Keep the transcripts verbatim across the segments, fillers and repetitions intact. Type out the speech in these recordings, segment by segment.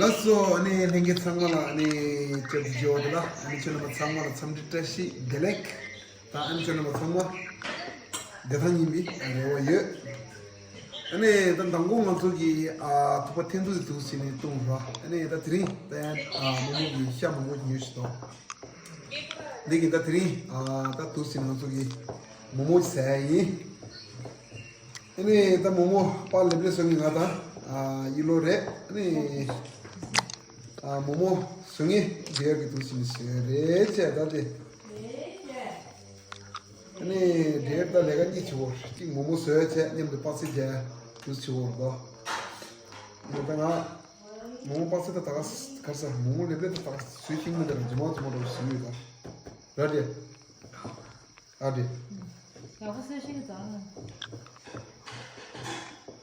ལགས་སོ། ཨ་ནི་ལྷན་རྒྱས་ཚང་མ་ལ་ཨ་ནི་སྐྱབས་འཇུག་ཇོ་བོ་དེ་ལ་ཨ་ནི་ཁྱོད་རྣམ་པ་ཚང་མ་ལ་འཚམས་འདྲི་བཀྲ་ཤིས་བདེ་ལེགས། ད་ཨ་ནི་ཁྱོད་རྣམ་པ་ཚང་མ་བདེ་ཐང་ཡིན་པའི་རེ་བ་ཡོད། ཨ་ནི་ད་མདང་དགོང་ང་ཚོ་གི་ཨ་ཐུག་པ་འཐེན་ཐུག་དེ་འདུག་ཟེར་ནས་བཏུང་ར། ཨ་ནི་ད་དེ་རིང་ད་ཡང་ཨ་མོག་མོག་གི་ཤ་མོག་མོག་ཉོས་ཤིག་དང་། འདི་གི་ད་དེ་རིང་ཨ་ད་འདུག་ཟེར་ནས་ང་ཚོ་གི་མོག་མོག་ཟ་ཡ་ཡིན། ཨ་ནི་ད་མོག་མོག་པ་ལེབ་ལེབ་བཟོ་མཁན་ང་དང་ཨ་ཡི་ལོ་རེད། ཨ་ནི་ཨ་མོག་མོག་བཟོ་མཁན་རྒྱལ་གྱི་འདུག་ཟེར་ནས་ཟེར་རེད་ཅེས་ད་དེ། ཨ་ནི་འབྲེལ་ད་ལས་ཀ་གཉིས་བྱེད་འོ། གཅིག་མོག་མོག་བཟོས་བྱས་མཉམ་དུ་པགས་ཚིལ་རྒྱག་དུས་བྱེད་འོ་རེད་དོ། ཨ་ནི་ད་ང་མོག་མོག་པགས་ཚིལ་ད་ད་ག་ས་ག་ས་མོག་མོག་ལེབ་ལེབ་ད་ད་ག་བཟོས་ཤིང་མི་འདི་ར་ཇི་མ་ཇི་མ་འགྲོ་བཟོས་ཡོད་ད། ར་རེད། ཨ་རེད། ཡག་པོ་བཟོས་ཤིང་ད།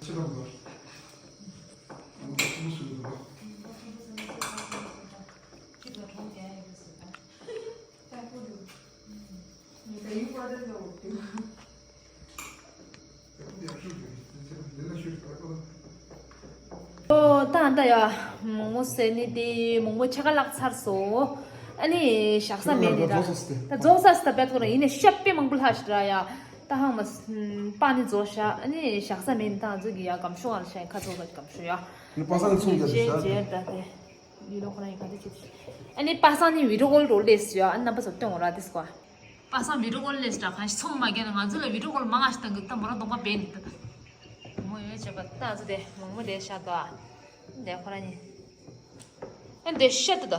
ཕྱི་ལོགས་འགྲོ། ཨོ་ད་ད་ཡ། མོག་མོག་ཟེར་ནི་དེ་མོག་མོག་ཕྱེད་ཀ་བརླག་ཚར་སོང་། ཨ་ནི་བཞག་ས་མེད་ནི་ད། ད་རྫོགས་ས་སི་ད་བེད་ཁོ་ར་ཡིན་ནི་ཤ་པེ་མང་པོ་ལྷག་ཤི་ར་ཡ། ད་ཧང་མ་པ་ནི་རྫོགས་ཤ། ཨ་ནི་བཞག་ས་མེད་ནི་ད་ང་ཚོ་གི་ཡ་སྒམ་ཤོག་ཨ་ལ་ཤ་ཁ་ཚོགས་ད་སྒམ་ཤོག་ཡ། ནི་པ་སང་ཚུགས་རྒྱབ་ཤ། ད་དེ། ཡུལ་ལོ་ཁོ་རང་ཡི་ག་དེ་བྱེད་དེ། ཨ་ནི་པ་སང་ནི་བི་ཌིའོ་ཀོལ་འགྲོ་ལས་སུ་ཡ། ཨ་ནི་རྣམ་པ་ཚོ་སྟོན་འོ་ར་དེ་སྐོ། པ་སང་བི་ཌིའོ་ཀོལ་ལས་སུ་ད་གང་ཞིག་ཚོང་མ་རྒྱག་ན་ང་ཚོ་ལ་བི་ཌིའོ་ཀོལ་མང་ང་ཞིག་བཏང་གི་ད་མོ་ར་གདོང་པ་བེ་ནི་ད། མོ་ཡོད་བྱས་པ་ད་ང་ཚོ་དེ་མོག་མོག་དེ་ཤ་ད། དེ་ཁོ་རང་ནི། ཨ་ནི་དེ་ཤ་ད་ད།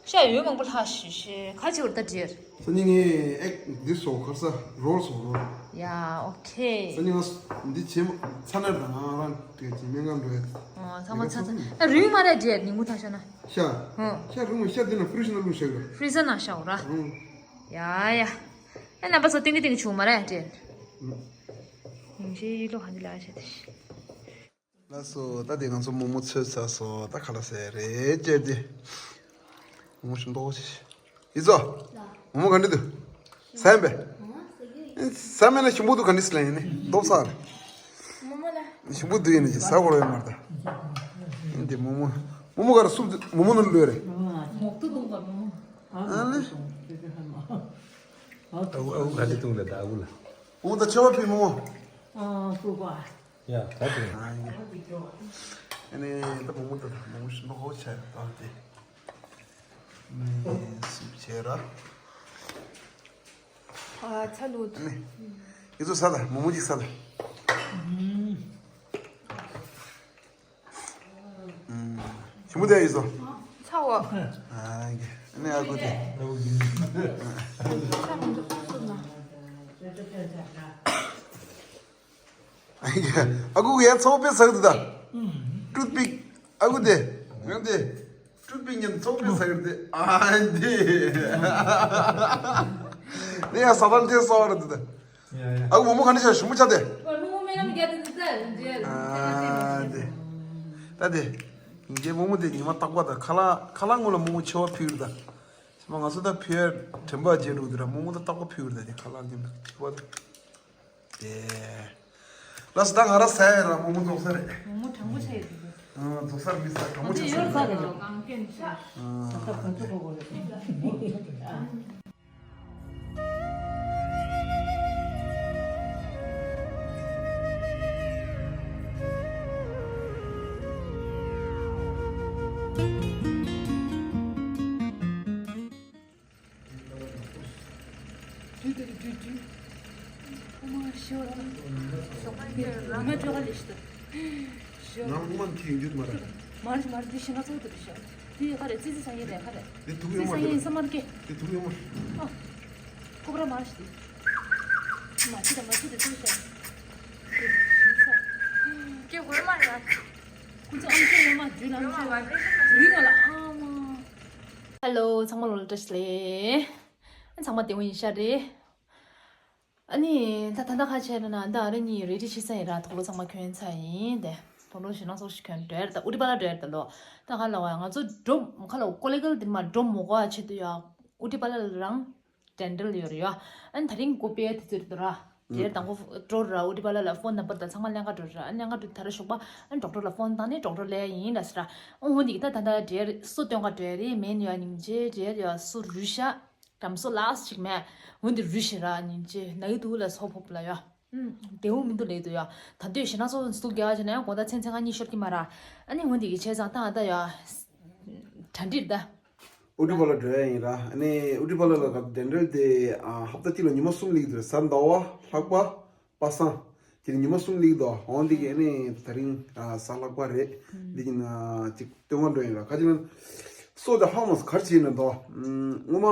ཤ་ཡོད་མང་པོ་ལྷག་ཤི་ཤི་ཁ་ཆེ་བར་ད་འདྲེར། སང་ཉིན་ངས་ཨེག་འདི་སོ་ཁར་ས་རོལ་སོ་རོལ། ཡ་ཨོ་ཁེ། སང་ཉིན་ང་འདི་བྱེད་མ་ཚ་ན་རང་རང་གི་ཅི་སྨན་ཁང་འགྲོ་ཡ། ཨོ་ཚང་མ་ཚ་ཚ། ཨ་རུང་མ་རེད་འདྲེར་ཉིན་གུང་ཐ་ཤ་ན། ཤ། ཨོ། ཤ་རུང་ཤ་འདི་ན་ཕྲི་ཛར་ན་ལུ་ཤ་གི་ར། ཕྲི་ཛར་ན་ཤ་འོ་ར། ཨོ། ཡ་ཡ། ཨ་རྣམ་པ་ཚོ་ཏིང་གི་ཏིང་བྱུང་མ་རེད་འདྲེར། ཨོ། ཡིན་ཤེས་ཡིད་ལོ་ཧ་འདི་ལ་ཤ་དེ་ཤ། ལགས་སོ། ད་དེ་ང་ཚོ་མོག་མོག་ཚོས་ཚར་སོང་། ད་ཁ་ལག་ཟས་རེད་ཅེས་དེ། མོག་མོག་ཞིམ་མདོག་ཅིག་ཡིན་ཙོ། མོག་མོག་ག་འདྲ་འདུག་ཟ་ཡིན་པས། ཟ་མེད་ན་ཞིམ་པོ་འདུག་ག་འདྲ་ཟེར་ལ་ཡིན་ནི་མདོག་ས་རེད། ཞིམ་པོ་འདུག་ཡིན་ནི་ཅི་ཟ་དགོས་རེད་མ་རེད་ད། ཡིན་དེ་མོག་མོག་མོག་མོག་ག་རེ་སུབ་མོག་མོག་ནང་ལོས་རེད། མོག་ཏུ་འདུག་ག་མོག་མོག་ཨ་ལེ། ཨ་ཁུ་ཨ་ཁུ་ག་འདྲ་འདུག་ལ་ད་ཨ་ཁུ་ལ། མོག་མོག་ད་མཆོད་པ་ཕུལ་མོག་མོག་ཨ་སུ་ག་ཡ་ད་དེ། ཨ་ནི་ད་མོག་མོག་ད་མོག་མོག་ཞིམ་པོ་ཧོ་ཆ་ད་དེ། ནི་སུབ་བྱས་ར། ཨ་ཚ་ལུད། ཨ་ནི། ཡི་ཚོ་ས་ད་མོག་མོག་ཅིག་ས་ད། ཨུམ། ཞིམ་པོ་དེ་ཡི་ཚོ། ཚ་བ། ཨ་ནི་ཨ་ཁུ་དེ། ཚ་མི་འདུག་སུབ་ན། ཨ་ཁུ་གི་ཡ་ཚོགས་པའི་ཟག་འདུག་ད། ཀྲུད་པིག་ཨ་ཁུ་དེ། ཡང་དེ། ཀྲུད་པིག་ཉན་ཚོགས་པའི་ཟག་དེ། ཨ་དེ། དེ་ཡང་ས་བོན་དེ་སོགས་རེད་དེ། ཨ་ཁུ་མོག་མོག་ག་འདྲ་བྱས་ཞིམ་པོ་ཆགས་དེ། ཨ་དེ། ད་དེ། ངའི་མོག་མོག་དེ་ཉི་མ་རྟག་པར་ད་ཁ་ལག་ཁ་ལག་སྔོན་ལ་མོག་མོག་མཆོད་པ་ཕུལ་ད། ང་ཚོ་ད་ཕུལ་དྲན་པ་བརྗེད་འགྲོ་དུས་ར་མོག་མོག་ད་རྟག་པར་ཕུལ་ད་དེ་ཁ་ལག་མཉམ་དུ་ཕུལ་བ་ད། དེ། ལགས་སོ་ད་ང་ར་ཟ་ཡ་ར་མོག་མོག་རྫོགས་ས་རེད། མོག་མོག་གྲང་པོ་ཆགས་ཡོད་དེ། ཨ་རྫོགས་ས་རེད་མི་ཟ་གྲང་པོ་ཆགས་ས་རེད། ཨ། དུས་དེར་དུས་དུས། ཨ་མ་ཤི་བ་ལ། ཉི་མ་བཅོ་ཁ་ལས་ཤི་ད། ཤི་བ་ལ། ནང་དམག་འཐེན་རྒྱུ་མ་རེད། མ་རེད་མ་རེད་འདི་ཤི་ང་ཚོ་དུ་ཤི། དེ་ག་རེད་ཙི་ཙི་ས་ཡིན་རེད་ག་རེད། དེ་དུག་ཡོད་མ་རེད། ཙི་ཙི་ས་ཡིན་ས་མར་སྐྱེ། དེ་དུག་ཡོད་མ་རེད། ཨ། ཁོ་པ་ར་མ་ཤི་དེ། མ་ཤི་ད་མ་ཤི་དེ་ཙི་ཤི། སྐྱེ་དགོས་མ་རེད། ཁོ་ཚོ་ཨམ་ཅོག་ཡོད་མ་རྒྱུ་ལ་ཨམ་ཅོག་ཡོད་མ་རྒྱུ་ལ་ཨ་མ། ཧེ་ལོ། ཚང་མ་ལོ་ལ་བཀྲ་ཤིས་བདེ་ལེགས། ཚང་མ་བདེ་པོ་ཡིན་ཤག་རེད། ཨ་ནི་ད་ད་ལྟ་ཁ་ཕྱེ་ན་ན་ད་ཨ་རི་གཉིས་རེ་ཌི་ཤི་ས་ཡིན་ར། དོ་ལོ་ཚང་མ་གྱོན་ཚར་ཡིན་ཏེ། དོ་ལོ་ཞེ་ན་ཚོགས་ཤིག་གྱོན་འགྲོ་ཡ་རེད། ད་ཨུ་ཏི་པ་ལ་འགྲོ་ཡ་རེད་ད་ལོ། ད་ཁ་ལ་བ་ང་ཚོ་འགྲོ་ཁ་ལ་ཀོ་ལེ་གལ་དེ་མ་འགྲོ་མོ་གོ་ཨ་ཆེད་དུ་ཡ་ཨུ་ཏི་པ་ལ་རང་ཌེན་ཊལ་ཡོད་རེད་ཡ། ཨ་ནི་ད་རིང་ཀོ་པེ་ཡ་དེ་ཚོ་རེད་ད་ར། དེར་དང་པོ་འགྲོ་ར་ཨུ་ཏི་པ་ལ་ལ་ཕོན་ནམ་པར་དང་ཚང་མ་ལེན་ག་འགྲོ་ར། ཨ་ལེན་ག་འགྲོ་དེ་ད་ར་ཞོགས་པ་ཨ་ཌོག་ཊར་ལ་ཕོན་བཏང་ནས་ཌོག་ཊར་ལས་ཡིན་ལ་ཟེར་ར། ཨོ་འོན་ཏེ་ད་ད་ད་དེར་སོ་སྟོན་ག་འགྲོ་ཡ་རེད། མེན་ཡ་སྙིང་རྗེ་དེར་ཡ་སོ་རུལ་ཤ་གམ་སོ་ལ་སི་ཅིག་མེད། འོན་ཏེ་རུལ་ཤི་ར་སྙིང་རྗེ་ན་གི་འདུག་ལ་སོ་ཕོབ་ལ་ཡ། ཨུམ། དེའུ་མི་འདུག་ལེགས་འདུག་ཡ། ད་འདོད་ཞེ་ན་སོ་འདུག་རྒྱ་ཆེ་ན་ཡང་དགོང་དག་མཚན་མཚན་ང་གཉིད་ཤོར་གི་མ་ར། ཨ་ནི་འོན་ཏེ་གི་བྱས་ཙང་ད་ད་ཡ། གྲ་འགྲིག་ད། ཨུ་ཏི་པ་ལ་འགྲོ་ཡ་ཡིན་ར། ཨ་ནི་ཨུ་ཏི་པ་ལ་ལ་ད་ཌེན་ཊལ་དེ་ཨ་ཧབ་ཏ་གཅིག་ལ་ཉི་མ་གསུམ་སླེབས་འདུག་ར། གཟའ་ཟླ་བ་ལྷག་པ་པ་སངས་དེ་ཉི་མ་གསུམ་སླེབས་འདུག་འོན་ཏེ་གི་ཨ་ནི་ད་རིང་ཨ་གཟའ་ལྷག་པ་རེད། འདི་ཡིན་ན་ཅིག་སྟོན་ག་འགྲོ་ཡིན་ར། ཁ་ཅིག་ན་སོ་ད་ཧ་མ་སོ་གར་བྱེད་ན་དོ། ངོ་མ་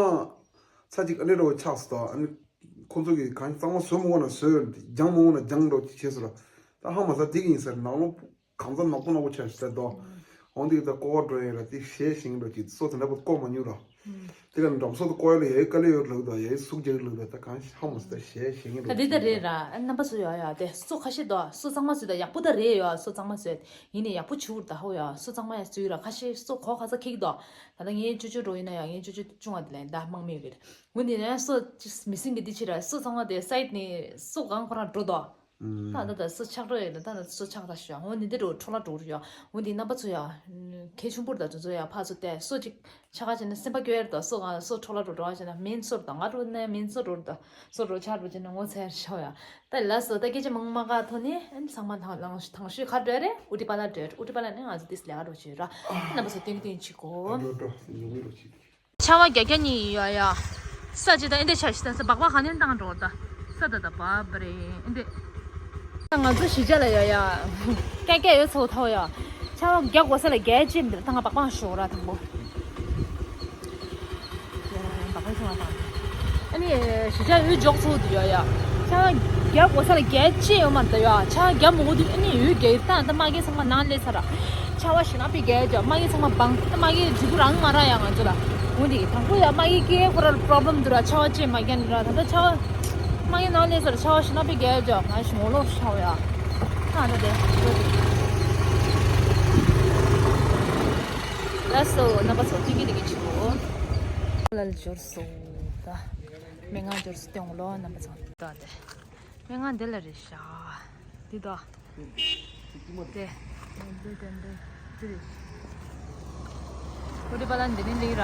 ཚ་ཅིག་ཨ་ནི་རོ་ཆགས་སོ་དོ། ཨ་ནི་ཁོང་ཚོ་གི་གང་གཙང་མ་བཟོ་མ་དགོས་ན་བཟོས། སྦྱང་མ་དགོས་ན་སྦྱང་འགྲོ་ཅིག་བྱས་སོ་ར། ད་ཧ་མ་སོ་དེ་གི་ཡིན་ཟེར་ནང་ལོ། གང་ཙམ་ནག་པོ་ནག་པོ་ཆགས་ཤི་ད་དོ། འོང་དེ་ད་ཀོ་བ་འགྲོ་ཡིན་ར། དེ་ཞེས་ཞིང་འགྲོ་ཅིག་སོ་དེ་འདྲ་པོ་ཀོ་མ་ཉུ་ར། དེ་ལ་འགྲམ་སོ་དུ་ཀོ་ཡ་ལ་ཡའི་དཀའ་ལས་ཡོད་ལག་དོ། ཡའི་ཟུག་རྒྱག་ལག་དོ། ད་གང་ཤི་ཧ་མ་སོ་ད་ཞེས་ཞིང་འགྲོ་ད་དེ་ད་རེད་ར། རྣམ་པ་ཚོ་ཡོད་ཡ་དེ་སོ་ཁ་ཤས་དོ། སོ་གཙང་མ་བཟོས་ད་ཡག་པོ་ད་རེད་ཡོད། སོ་གཙང་མ་བཟོས་ཡིན་ནས་ཡག་པོ་བྱུར་ད་ཧོ་ཡ། སོ་གཙང་མ་ཡ་བཟོས་ར། ཁ་ཤས་སོ་གོ་ཁ་ཚ་ཁེག་དོ། ད་ད་ངའི་ཅོ་ཅོ་འགྲོ་ཡིན་ན་ཡ་ངའི་ཅོ་ཅོ་ཆུང་བ་དེ་ལ་ཡིན་ད་དམག་མི་རེད། འོ་འདི་ནས་སོ་མི་སྲིན་གི་འདི་ཕྱིར་སོ་ཚང་མ་དེ་སའིད་ནས་སོ་གང་ཁོ་རང་འགྲོ་དོ། ད་ད་ད་སོ་ཆག་འགྲོ་ཡོད་ད། ད་ད་སོ་ཆག་ད་ཤོ་འོ་འདི་འདི་འགྲོ་འཕྲོ་ལ་འགྲོ་རུ་ཡོ། འོ་འདི་རྣམ་པ་ཚོ་ཡ་ཁེ་ཆུང་པོར་ད་ཚོ་ཚོ་ཡ་ཕ་ཚོ་དེ་སོ་ཅིག་ཆག་ག་བྱས་ན་སེམས་པ་སྐྱོ་ཡར་ད། སོ་གང་སོ་འཕྲོ་ལ་འགྲོ་འགྲོ་བ་བྱས་ན་མིན་སོར་ད་ང་འགྲོ་ན་མིན་སོ་འགྲོ་ད། སོ་འགྲོ་ཆག་འགྲོ་བྱས་ན་ངོ་ཚར་ཤོ་ཡ། ད་ལ་སོ་ད་སྐད་ཆ་མང་མ་ག་ཐོ་ནི་ཚང་མ་ཐང་ལང་ཐང་ཤོས་ཁ་འགྲོ་རེ། ཨུ་ཏི་པ་ལ་འགྲོ། ཨུ་ཏི་པ་ལ་ནི་ང་ཚོ་དེ་ལས་ཀ་འགྲོ་བྱོས་ར། རྣམ་པ་ཚོ་ཏིང་ཏིང་ཅིག་གོ། ཆར་པ་རྒྱག་རྒྱག་གཉིས་ཡོད་ཡ། ས་ཅི་ད་ཨེ་འདྲ་ཆ་ཞིག་ད་ས་སྦག་སྦག་ག་ནས་བཏང་འགྲོ་ད། ས་ད་ད་བབ་རེད་ཨེ་འདྲ། ད་ང་ཚོ་གཞིས་ཆགས་ལ་ཡོད་ཡ། ཀྱ་ཀྱ་ཡོད་ཚོ་ཐོ་ཡ། ཆར་པ་རྒྱག་དགོས་ས་ལ་རྒྱལ་ཅིག་འདིར་ད་ང་སྦག་སྦག་ཞོག་ར་དང་པོ། སྦག་སྦག་ཞོག་ར་དང་། ཨ་ནི་གཞིས་ཆགས་ཡོད་འཇོག་ཚོ་དུ་ཡོད་ཡ། ཆར་པ་རྒྱག་དགོས་ས་ལ་རྒྱལ་ཅིག་ཡོད་མ་རེད་ད་ཡ། ཆར་པ་རྒྱག་མ་དགོས་དུས་ཨ་ནི་ཡོད་རྒྱལ་ད་ད་མ་གི་ཚང་མ་ནང་ལས་ས་ར། ཆར་པ་ཞིག་ན་པའི་རྒྱལ་ཅོ་མ་གི་ཚང་མ་བང་ད་མ་གི་འཇུ་གུ་རང་མ་ར་ཡ་ང་ཚོ་ལ། འོ་དེ་དང་པོ་ཡ་མ་གི་སྐད་ཁོ་ར་པྲོབ་ལེམ་འདུག་ར། ཆར་པ་ཅེས་མ་རྒྱག་ནི་ར། ད་ད་ཆར་པ་མ་གི་ནང་ལས་ས་ར་ཆར་པ་ཞིག་ན་པའི་རྒྱལ་ཅོ་ང་ཞིག་ངོ་ལོག་ཤ་བ་ཡ། ད་ད་དེ་འོ་དེ། ལགས་སོ་རྣམ་པ་ཚོ་ཐུགས་ཀྱི་རིག་གི་ཆུ་ལ་འབྱོར་སོ་ད། མི་ང་འབྱོར་སོ་སྟོན་ལོ་རྣམ་པ་ཚོ་ད་དེ། སྨན་ཁང་འདི་ལ་རེད་ཤག་འདི་དོ། དེ། འདི་དེ་འདི་འདི་རེད། ཨུ་ཏི་པ་ལ་འདི་ནི་ལིག་ར།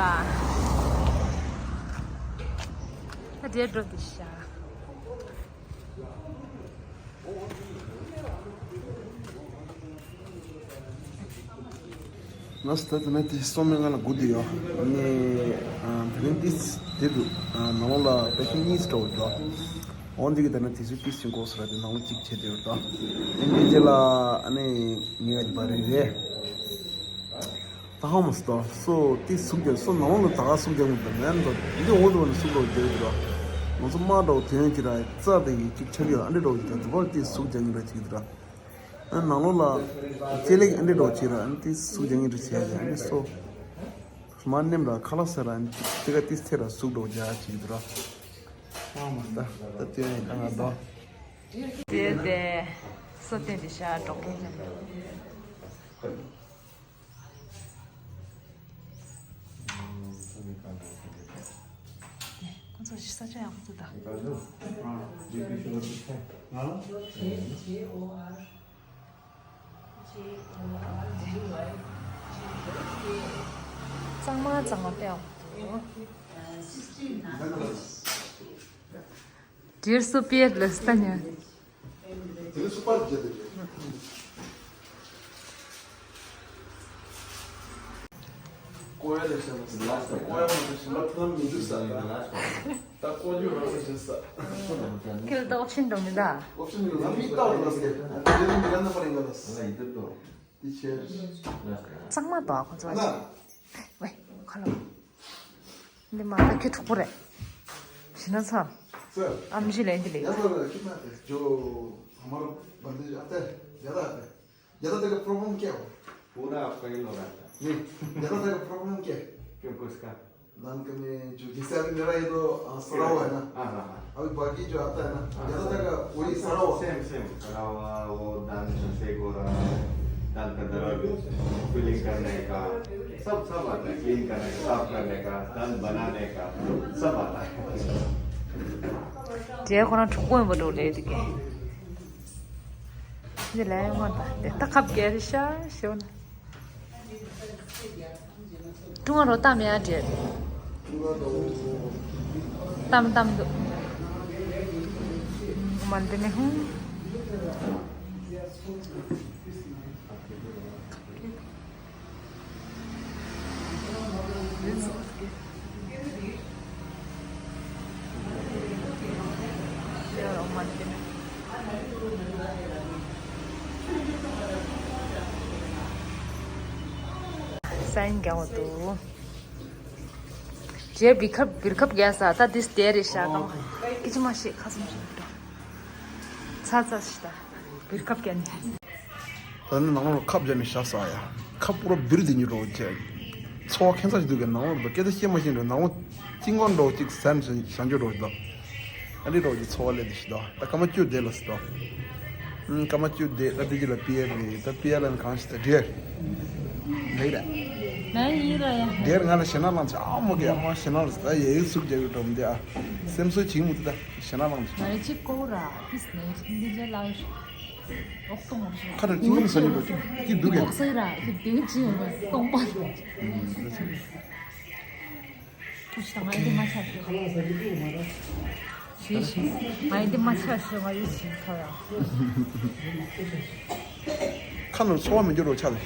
ད་འདིར་འགྲོ་འདི་ཤག་ང་སི་ད་ད་ནི་དེ་སོ་སྨན་ཁང་ལ་སྒུག་བསྡད་ཡོད། ཨ་ནི་ཨ་དེ་རིང་ཏིས་དེ་འདུག་ཨ་ནང་ལོགས་ལ་པེ་ཤེན་གཉིས་འགྲོ་འདུག་འོན་ཏེ་གི་ད་ནི་དེ་ཚོའི་ཏིས་ཞིག་འགོག་སོ་ར་དེ་ནང་ལོགས་གཅིག་བྱས་བསྡད་ཡོད་ད། ཨ་ནི་རྗེས་ལ་ཨ་ནི་ངས་ཡ་དེ་པ་རེད་རེད། ད་ཧ་མ་སི་ད་སོ་ཏིས་ཟུག་རྒྱག་སོ་ནང་ལོགས་ལ་ད་ག་ཟུག་རྒྱག་མི་འདུག་མེད་འདུག་འདི་འོང་དུ་བ་ནི་ཟུག་འགྲོ་རྒྱག་འདུག་ར། ང་ཚོ་དམག་འདྲ་བོ་དོན་གྱི་ར་རྩ་དེ་གི་གཅིག་ཆགས་ཡོད་ཨ་འདྲ་འདྲ་བོ་གི་ད་དུ་བར་ཏིས་ཟུག་རྒྱག་གི་ར་གཅིག་འདུག་ར། ནང་ལོགས་ལ་ལྕེ་ལེགས་ཨ་འདྲི་འགྲོ་བྱེད་ར་ཨ་ནི་ཏིས་ཟུག་རྒྱག་ངེས་འདྲི་བྱས་ར་ཨ་ནི་སོ། མ་ནེམ་ར་ཁ་ལག་ཟ་ར་ཨ་ནི་ཏི་ཀ་ཏིས་ཐེ་ར་ཟུག་འགྲོ་རྒྱག་བྱེད་འདུག་ར། ཨ་མ་ད་ད་ཏི་ཡ་ཡིན་ད་ང་དོ། དེ་དེ་སོ་བསྟན་དེ་ཤ་འགྲོ་མཁན་ཅན། ཁོང་ཚོ་ཞིག་ས་ཆ་ཡག་པོ་འདུག་ད། གཙང་མ་གཙང་མ་དཔེ་ཡག་པོ་འདུག་དེར་སོ་པིར་ལ་སྟ་ཉ། དེ་ནི་སུ་པར་བརྒྱབ་པའི་རེད། ཀོ་ཡ་ལས་བཤད་པ་ཟེར་ལ་ཀོ་ཡ་མ་གཏོགས་ཞིམ་པ་ཐོན་མི་འདུག་ས། ད་ཀོ་ཡུ་རང་ས་བཞིན་ས། ཁྱེད་ལ་ད་ཨོབ་ཤན་འགྲོ་མི་ད། ཨོབ་ཤན་ཡོད་ན་མི་ལྟ་བ་ལ་ཟེར། དེ་ནི་མི་ལ་ན་པ་རིང་ག་ལ་ཟེར། དེ་ཆེ། གཙང་མ་དོ་ཁོ་ཚོ། ཨ་ན། ཝེ། ཁ་ལོ། འདི་མ་ད་ཁྱོད་གྲོགས་པོ་རེད། ཤི་ན་ཚ། ཨམ་ཞི་ལན་འདི་ལས། नाम का मैं जो जैसे अभी मेरा ये तो, अ, सरावा है ना। हाँ, हाँ, हाँ। अभी बाकी जो आता है ना, हाँ, ज़्यादातर का वही सरावा। Same, same. सरावा, वो दांत से गोरा, दांत का दर्द, फिलिंग करने का, सब, सब आता है। क्लीन करने का, साफ करने का, दांत बनाने का, सब आता है। རྒྱལ་ཁོ་རང་གྲོགས་པོ་ཡིན་པ་འགྲོ་ལས་དེ་གས། འདི་ལས་མ་ད་དེ་ད་ཁབ་རྒྱལ་རེ་ཤ་ཤོ་ན། ཀྲུང་ཨ་རོ་ཏམ་ཡ་རྒྱལ། ཏམ་ཏམ་འདུག་མ་འདི་ནི་ཧུང་། སན་རྒྱག་འོ་དུ། རྗེས་བིར་ཁབ་བིར་ཁབ་རྒྱག་ས་ད་དིས་དེ་རེད་ཤག་གམ། སྐད་ཆ་མ་བཤད་ཁ་སུམ་ཞིག་འགྲོ། ཚ་ཚ་ཞིག་ད། བིར་ཁབ་རྒྱག་ནས། ད་ནི་ནང་ལོགས་ཁབ་བརྒྱབ་ནས་བཞག་ས་ཡ། ཁབ་པུ་ར་བིར་དེ་ཉིད་རོ་ཅེ། ཚོ་བ་ཁྱད་མཚར་ཞིག་འདུག་གི། ནང་ལོགས་ད་སྐད་ཆ་བཤད་མ་ཤེས་འགྲོ། ནང་ལོགས་ཅི་མགོ་འགྲོ་ཅིག་ཟན་བཞག་འཇོག་འགྲོ་ད། ཨ་ནི་རོ་ཅིག་ཚོ་བ་ལས་དེ་ཞིག་ད། ད་སྐར་མ་བཅུ་བསྡད་ལ་སི་ད། ཨུམ། སྐར་མ་བཅུ་བསྡད་ད་དེ་ཅི་ལ་པི་ཨེར་རེད། ད་པི་ཨེར་ལ་ནི་གང་ཞིག་ད་འདྲེར། ལེགས་ར། ན་ཡིན་ར་ཡ། འདྲེར་ང་ལ་ཞེ་ན་ལངས་ཆ་ཨ་མོ་གི་ཨ་མ་ཞེ་ན་ལ་སི་ད་ཡ་ཡིག་ཚུགས་རྒྱག་གི་འགྲོ་མི་འདི་ཨ། སེམས་གསོ་བྱིང་མི་འདི་ད་ཞེ་ན་ལངས་ཆ། ང་རེ་ཅིག་ཀོ་ར་ཏིས་ནས་འདི་ལས་ལ། ཨོག་ཏོང་ཨོག་ཤོ། ཁ་ནང་ཅི་ངོམ་ས་ཉིན་པ་ཅི་འདུག་གས། ཨོག་སེ་ར་ཡི་དེ་ཅི་ཡོད་པ་སྟོང་པ། ཨུམ། ཁུ་ཆུ་དང་ང་ཡི་དེ་མ་ཆགས་ཤོ། ཞེས་ཞེས། ང་ཡི་དེ་མ་ཆགས་ཤོ། ང་ཡི་ཞིག་ཐོ་ཡ། ཁ་ནང་ཚོར་བ་མི་འགྱུར་རོ་ཆགས་ལ།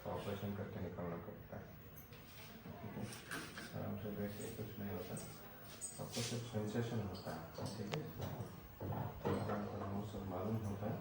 ऑपरेशन करके निकलना पड़ता है। आराम से बैठ के कुछ नहीं होता। आपको सिर्फ सेंसेशन होता है, ठीक है? थोड़ा बहुत सब मालूम होता है।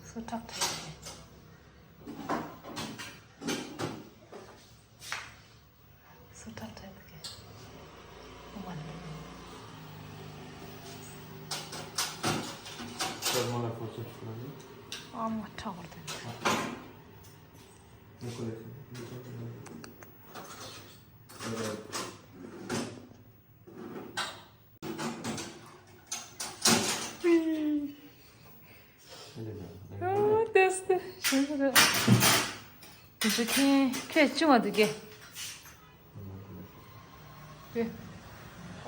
སུ་ཁྲག་ཁྲག་གི། སུ་ཁྲག་ཁྲག་གི། ཨོ་མ་ལེ། ཨ་མ་ཁྲག་བར་དུ། ཨ་ཏེས་ཏེ། ཞིམ་པོ་འདུག་དེ་ཚོ་ཁྱེད་ཁྱོད་ཅི་མ་འདུག་གེ།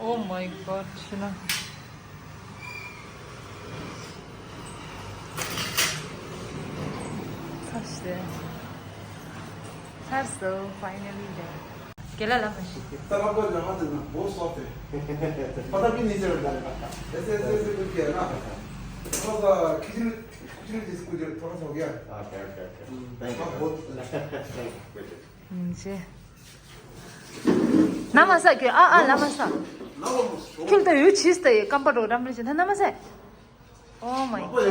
Oh my god, ཤི་ན། ཚར་སྟེ། ཚར་སོང་། Finally there. केला लाना। तारा को लगा देना, बहुत सॉफ्ट है। पता भी नहीं चलता। ऐसे, ऐसे, ऐसे करके है ना। थोड़ा सा खिचड़ी, खिचड़ी जैसे कुछ थोड़ा सा हो गया। Okay, okay, okay. Hmm, thank you. हाँ, बहुत। Thank you. ནམ་མ་ས་ཁྱོད་ཨ་ཨ་ལ་མ་ས། ཁྱོད་ད་ཡོད་ཆིས་ད་ཡོད་སྐམ་པ་འགྲོ་རམ་རེ་ཆེ་ན་ནམ་མ་ས། Oh my god.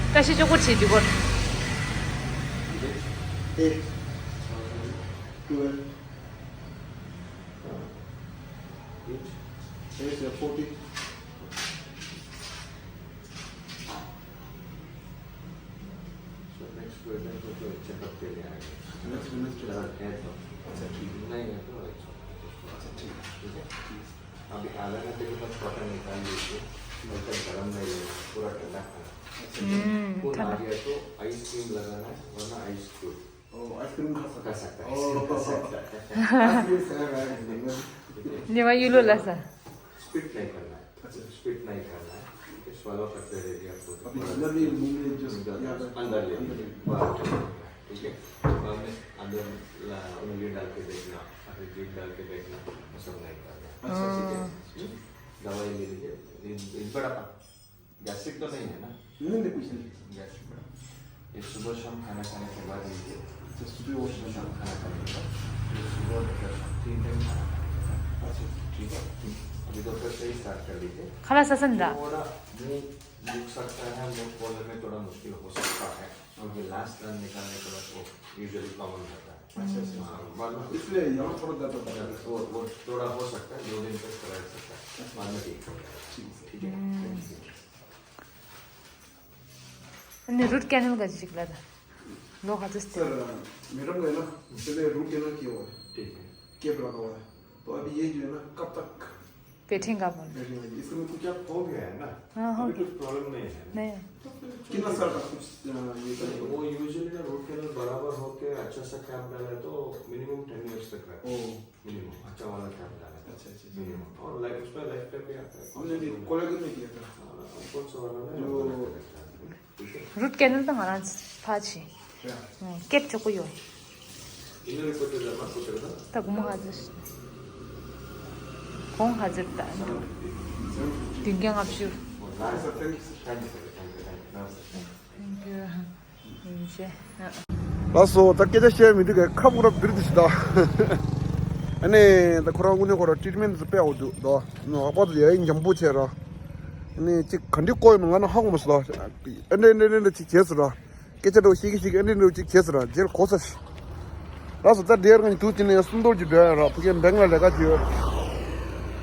བཀྲ་ཤིས་ཅོག་པོ་བྱེད་དུས་སྐོར། Eight, twelve, eight, eight, forty. So next को एकदम को तो चेकअप के लिए आएंगे। Next, next checkup. अगर है तो। अच्छा, ठीक है। नहीं है तो एक सौ पचास। अच्छा, ठीक है। ठीक है? अभी आधा घंटे के बाद कॉटन निकाल लीजिए, मतलब गर्म नहीं लेना, पूरा ठंडा खाना। अच्छा। हम्म, वो ना ठंडा। गया तो आइसक्रीम लगाना है, वरना आइसक्रीम। ओ, आइसक्रीम खा सकता है। खा सकता है, ओ। खा सकता है। आइसक्रीम खाया है। ठीक है? ये वाला येलो ला सा। स्पिट नहीं करना है। अच्छा। स्पिट नहीं करना है। ठीक है, स्वॉलो करते रहिए आपको। अभी जितना भी मुंह में जो अंदर, अंदर ले लीजिए। बाहर नहीं करना है। ठीक है? बाद में अंदर ला-, उंगली डाल के देखना, या फिर जीभ डाल के देखना, वो सब नहीं करना है। अच्छा, ठीक है। हम्म। दवाई ले लीजिए। ये, ये बड़ा गैस्ट्रिक तो नहीं है ना? नहीं, नहीं, कुछ नहीं। गैस्ट्रिक का। ये सुबह शाम खाना खाने के बाद लीजिए। अच्छा, सुबह और शाम। शाम खाना खाने के बाद। ये सुबह और दोपहर शाम तीन टाइम खाना खाने के बाद। अच्छा। ठीक है? अभी दोपहर से ही स्टार्ट कर लीजिए। खाना ससन दा। थोड़ा मुंह दुख सकता है, मुंह खोलने में थोड़ा मुश्किल हो सकता है, क्योंकि लास्ट रन निकालने के बाद वो यूजुअली कॉमन रहता है। अच्छा, अच्छा, अच्छा। हाँ, बाद में इसलिए यहाँ थोड़ा दर्द होता है। वो, वो थोड़ा हो सकता है, दो दिन तक रह सकता है, बाद में ठीक हो जाएगा। ठीक है। ठीक है। हम्म। Thank you। नहीं, रूट कैनल का जिक्र था। लो, हाँ, जस्ट। सर, मैडम को है ना, पहले रूट कैनल किया हुआ है। ठीक है। कैप लगा हुआ है। तो अभी ये जो है ना, कब तक बैठेगा बोल। बैठेगा जी। इसका में कुछ क्या हो गया है ना? हाँ, हो अभी गया। कुछ प्रॉब्लम नहीं है। नहीं। तो फिर कितना साल का कुछ, अ, ये नहीं, करेगा? वो यूजुअली ना रूट कैनल बराबर होके अच्छा सा कैप डाला है तो मिनिमम टेन ईयर्स तक रहता है। ओ। मिनिमम अच्छा वाला कैप डाला है। अच्छा, अच्छा, अच्छा। मिनिमम। और लाइफ, उस पर लाइफ टाइम भी आता है। हमने भी कोलेगन में किया था। हाँ, कौन सा वाला ना? जो रूट कैनल त ང་རང་ཕ་ཆེ། ཀེབ་ཆོག་གི་ཡོད། ད་སྒོར་མོ་ག་ཚོད། གོང་ག་ཚོད་ད། བདུན་བརྒྱ་ལྔ་བཅུ། Thank you. ལགས་སོ། ད་སྐད་ཆ་བཤད་མི་འདུག་གས། ཁ་སྤུ་ར་འབིར་དུ་ཞིག་ད། ཨ་ནི་ད་ཁོ་རང་དངོས་གནས་ཁོ་ར་ཊི་རི་ཊི་མེན་ཊི་དཔེ་ཡག་པོ་འདུག་ད། ནོ་ཨ་པ་དུ་ཡ་ཡིན་འཇམ་པོ་བྱས་ར། ཨ་ནི་ཅིག་ག་འདྲི་བཀོད་ཡོད་ནོ་ང་ནི་ཧ་གོ་མ་སོང་ད། ཨེ་འདྲ་ཨེ་འདྲ་ཨེ་འདྲ་ཅིག་བྱས་སོང་ར། སྐད་ཆ་འདྲ་བོ་བཤད་ཀྱི་བཤད་ཀྱི་ཨེ་འདྲ་ཨེ་འདྲ་ཅིག་བྱས་སོང་ར། རྗེས་ལ་གོ་ས་ཞིག་ལགས་སོ། ད་འདིར་ང་གཉིས་འདུག་ཅི་ནས་སུམ་མདོ་ཅིག་འགྲོ་ཡ་ར། ཕ་གིའི་བེང་ལ་ལས་ཀ་ཅིག་ཡོད།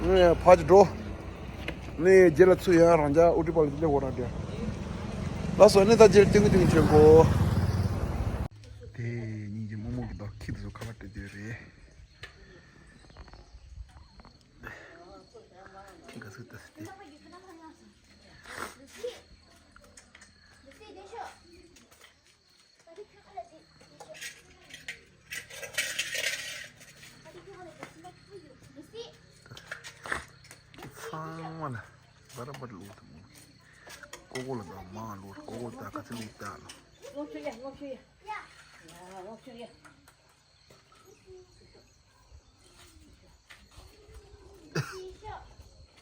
ངས་ཕ་ཅིག་འགྲོ། ནས་རྗེས་ལ་ཚུར་ཡང་རང་ཅག་ཨུ་ཏི་པ་ལ་སླེབས་འོ་ར་འདྲ། ལགས་སོ། ནས་ད་རྗེས་ལ་ཏིང་ཏིང་བྱེད་གོ། དེ་ཉིན་གྱི་རྨོ་མོ་གི་ད་ཁྱི་དེ་ཚོ་ཁ་པར་སྤྲད་དེ་རེད། ཁྱི་ག་ཚོད་ལྟ་སི་ཏེ། ཚང་མ་ལ་བར་བར་ལུག་དང་། ཀོ་ཀོ་ལ་དང་མང་ལུག་ཀོ་ཀོ་ལ་དང་ག་ཚོད་ལུག་དང་། ལོག་ཤོག་ཡ། ལོག་ཤོག་ཡ། ཡ། ལོག་ཤོག་ཡ།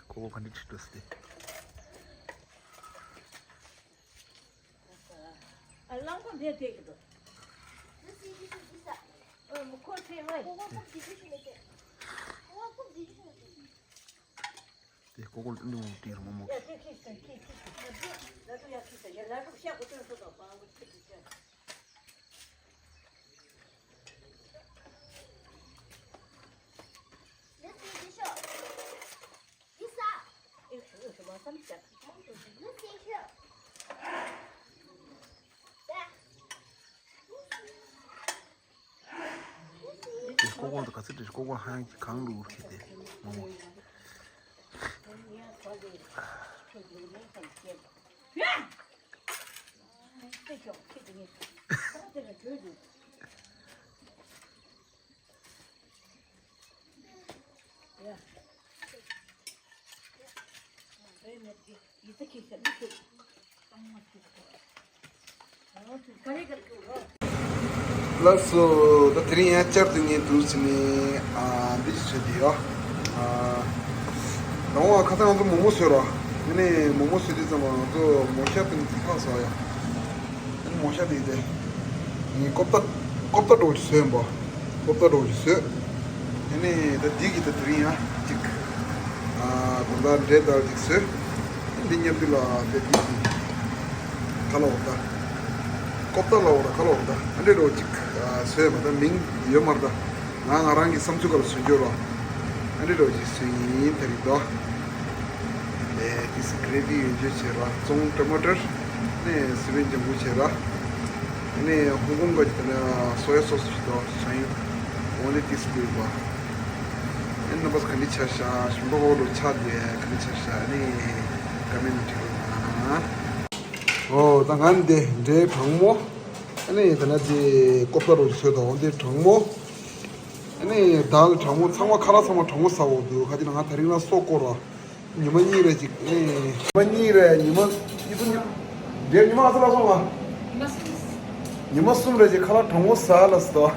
ཀོ་ཀོ་ག་འདྲ་ཁྲིད་འགྲོ་སི་ཏེ། རླངས་འཁོར་འདིར་བསྡད་ཀྱི་འདུག་དེ་ཀོ་ཀོ་ལ་ཏིང་ཏིང་མོ་ཏིང་རུ་མོ་མོ། དེ་ཀོ་ཀོ་དང་ག་ཚོད་འདྲ། ཀོ་ཀོ་ཧང་གང་ལུག་ཁྱི་དེ་མོ་མོ། ལགས་སོ། ད་དེ་རིང་ཡང་བསྐྱར་དུ་ངས་འདུག་ཟེར་ནས་ཨ་འདི་ཞིག་བཟོས་ཏེ་ཡོད། ཨ་རང་དབང་ཁ་སང་ང་ཚོ་མོག་མོག་བཟོས་ར། དེ་ནས་མོག་མོག་བཟོས་དུས་ཙམ་པ་ང་ཚོ་མོག་ཤ་དེ་ཚ་སོང་ཡ། དེ་ནས་མོག་ཤ་དེ་དེ་ངས་ཀོབ་ཏ་ཀོབ་ཏ་འདྲ་བོ་ཞིག་བཟོས་ཡིན་པ། ཀོབ་ཏ་འདྲ་བོ་ཞིག་བཟོས། དེ་ནས་ད་འདི་གི་ད་དེ་རིང་ཡང་ཅིག་ཨ་དགོང་དག་འབྲས་དཀར་ཅིག་བཟོས། འདི་མཉམ་དུ་ལ་དེ་དེ་ག་ལ་འོག་ད། ཀོབ་ཏ་ལ་འོག་ད་ག་ལ་འོག་ད། ཨ་འདྲས་འདྲ་བོ་ཅིག་ཨ་བཟོས་མ་ད་མིང་ཡོད་མ་རེད་ད། ང་ང་རང་གི་བསམ་ཚུལ་ག་ལ་བཟོས་འཇོག་རོགས། ཨ་འདྲས་འདྲ་བོ་ཅིག་བཟོས་ཡིན་ད་རེད་དོ། ཨེ་ཏིས་གྷི་རེ་བི་ཡོད་འཇོག་བྱས་ར། བཙོང་ཊ་མ་ཊར་ནས་སི་པན་ལྗང་གུ་བྱས་ར། ཨ་ནས་ཧོང་ཀོང་གི་དེ་ནས་སོ་ཡ་སོ་སི་ཞིག་དང་ཞང་ཡུ་འོ་ནི་ཏིས་བསྐོལ་བ། ཨ་ནི་རྣམ་པ་ག་འདྲ་ཆགས་ཤག་ཞིམ་པོ་ཧོ་ལོ་ཆགས་དེ་ག་འདྲ་ཆགས་ཤག་ཨ་ནི་ཀ་མེན་ཊི་བྲིས་རོགས་གནང་། ཨོ་ད་ང་འདི་འབྲས་གྲང་མོ། ཨ་ནི་དེ་ན་དེ་ཀོབ་ཏ་རོ་ཞིག་བཟོས་དང་འདི་གྲང་མོ། ཨ་ནི་ད་ལ་གྲང་མོ་ཚང་མ་ཁ་ལག་ཚང་མ་གྲང་མོ་ཟ་འོ་འདུག་ཁ་ཅིག་ལ་ང་དེ་རིང་ལ་སོ་སྐོར་ར། ཉི་མ་གཉིས་རེ་ཅིག་ཨེ། ཉི་མ་གཉིས་རེ་ཉི་མ་གཉིས་གསུམ་ཉི་འདིར་ཉི་མ་ག་ཚོད་ལ་སོང་ང་། ཉི་མ་གསུམ། ཉི་མ་གསུམ་རེ་ཅིག་ཁ་ལག་གྲང་མོ་ཟ་ལ་སོ།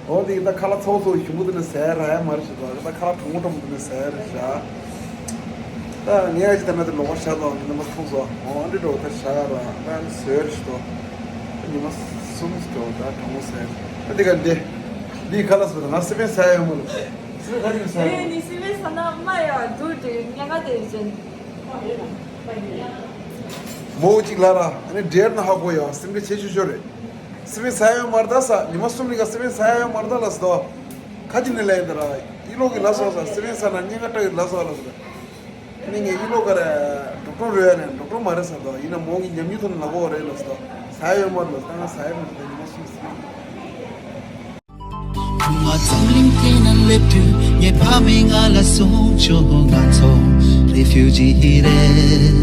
འོ་དེ་ད་ཁ་ལག་ཚོགས་ཚོགས་ཞིམ་པོ་དེ་ནས་ཟ་ར་ཡ་མ་རེད་ཞེས་པ་ད་ཁ་ལག་གྲང་མོ་གྲང་མོ་དེ་ནས་ཟ་ར་ཤག་ད་ངས་ཨ་ཅི་ད་ན་དེ་ལོག་པ་ཤ་ཚ་ཉི་མ་ཐུང་སོ་འོ་འདི་འགྲོ་ད་ཤ་ར་ད་ནི་ཟེར་ཞིག་ཏོ། ཉི་མ་གསུམ་ཞིག་འགྲོ་ད་གྲང་མོ་ཟེར། ད་འདི་ག་འདི་འདི་ཁ་ལ་སོ་ད་ང་སི་པན་ཟ་ཡ་ཡོད་མ་རེད། སི་པན་ཁ་ཅིག་ཟ་ཡ་ཡོད་མ་རེད། ནི་སི་པན་ཟ་ན་མ་ཡ་དུ་དེ་ཉ་ག་དེ་ཅན། མོ་གཅིག་ལ་ར་ཨ་ནི་འདྲེར་ན་ཧ་གོ་ཡ་སེམས་ཁྲལ་ཆེ་ཤོས་ཤོས་རེད། སི་པན་ཟ་ཡ་ཡོད་མ་རེད་ད་ས་ཉི་མ་གསུམ་རིང་ག་སི་པན་ཟ་ཡ་ཡོད་མ་རེད་ད་ལ་སོ་ད། ཁ་ཅིག་ནི་ལ་ཡིན་ད་ར་ཨི་ལོག་གི་ལ་སོ་ས་སི་པན་ཟ་ན་སྙིང་ག་སྐྲག་གི་ལ་སོ་ལ་སོ་ད། ཨ་ནི་ངས་ཨི་ལོ་ག་རེ་ཌོག་ཊར་རེད་ཡ་ནས་ཌོག་ཊར་མ་རེད་ཟེར་དོ། ཡིན་ན་མོ་གི་ཉམས་མྱོང་ཐོག་ནས་ལབ་དགོས་རེད་ལབ་ཟེར་དོ། ཟ་ཡ་ཡོད་མ་རེད་ལབ་ཟེར། ད་ང་ཟ་ཡ་མེད་ཟེར་ཉི་མ་གསུམ་ཟིན། བུ་ང་འཛམ་གླིང་སྟེང་ན་སླེབས་དུས་ངའི་ཕ་མས་ང་ལ་གསུངས་བྱུང་ང་ཚོ་རེ་ཕིའུ་ཇི་རེད།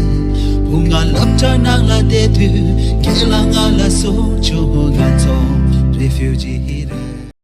བུ་ང་སློབ་གྲྭ་ནང་ལ་བསྡད་དུས་རྒན་ལགས་ང་ལ་གསུངས་བྱུང་ང་ཚོ་རེ་ཕིའུ་ཇི་རེད།